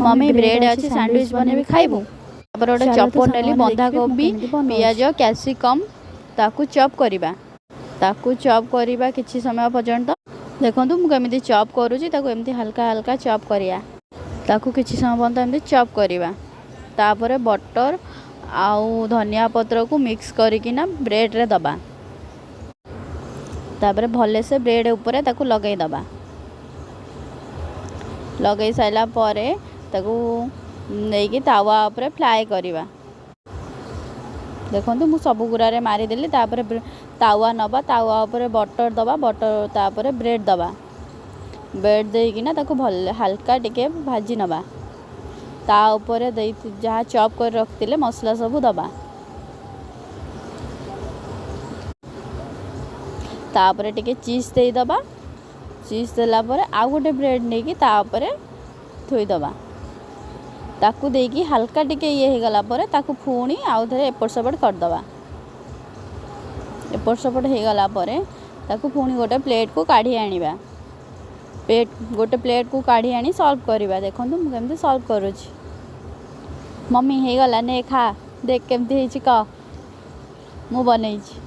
Mummy, bread ଅଛି, sandwich ବନେଇବି, ଖାଇବୁ? ତାପରେ ଗୋଟେ ଚାଲ ତ ଚପର ନେଲି, ସାଙ୍ଗମାନେ ଦେଖିବେ ମୁଁ ବନ୍ଧାକୋବି, କେମିତି ବନଉଛି। ପିଆଜ, କ୍ୟାପ୍ସିକମ୍, ତାକୁ ଚପ୍ କରିବା। ତାକୁ ଚପ୍ କରିବା କିଛି ସମୟ ପର୍ଯ୍ୟନ୍ତ। ଦେଖନ୍ତୁ, ମୁଁ କେମିତି ଚପ୍ କରୁଛି। ତାକୁ ଏମିତି ହାଲକା ହାଲକା ଚପ୍ କରିବା। ତାକୁ କିଛି ସମୟ ପର୍ଯ୍ୟନ୍ତ ଏମିତି ଚପ୍ କରିବା। ତାପରେ ବଟର୍ ଆଉ ଧନିଆ ପତ୍ରକୁ ମିକ୍ସ କରିକିନା ବ୍ରେଡ଼୍ରେ ଦେବା। ତାପରେ ଭଲସେ ବ୍ରେଡ଼୍ ଉପରେ ତାକୁ ଲଗାଇ ଦେବା। ଲଗାଇ ସାରିଲା ପରେ ତାକୁ ନେଇକି ତାୱା ଉପରେ ଫ୍ରାଏ କରିବା। ଦେଖନ୍ତୁ, ମୁଁ ସବୁ ଗୁଡ଼ାରେ ମାରିଦେଲି। ତାପରେ ତାୱା ନେବା, ତାୱା ଉପରେ ବଟର୍ ଦେବା, ବଟର୍ ତାପରେ ବ୍ରେଡ଼୍ ଦେବା। ବ୍ରେଡ଼୍ ଦେଇକିନା ତାକୁ ଭଲ ହାଲକା ଟିକେ ଭାଜି ନେବା। ତା ଉପରେ ଦେଇ ଯାହା ଚପ୍ କରି ରଖିଥିଲେ ମସଲା ସବୁ ଦେବା। ତାପରେ ଟିକେ ଚିଜ୍ ଦେଇଦେବା। ଚିଜ୍ ଦେଲା ପରେ ଆଉ ଗୋଟେ ବ୍ରେଡ଼୍ ନେଇକି ତା ଉପରେ ଥୋଇଦେବା। ତାକୁ ଦେଇକି ହାଲକା ଟିକେ ଇଏ ହେଇଗଲା ପରେ ତାକୁ ପୁଣି ଆଉ ଥରେ ଏପଟ ସେପଟ କରିଦେବା। ଏପଟ ସେପଟ ହେଇଗଲା ପରେ ତାକୁ ପୁଣି ଗୋଟେ ପ୍ଲେଟ୍କୁ କାଢ଼ି ଆଣିବା। ଗୋଟେ ପ୍ଲେଟ୍କୁ କାଢ଼ି ଆଣି ସର୍ଭ କରିବା। ଦେଖନ୍ତୁ, ମୁଁ କେମିତି ସର୍ଭ କରୁଛି। ମମି, ହେଇଗଲା, ନେ ଖା। ଦେଖ କେମିତି ହେଇଛି କହ। ମୁଁ ବନେଇଛି।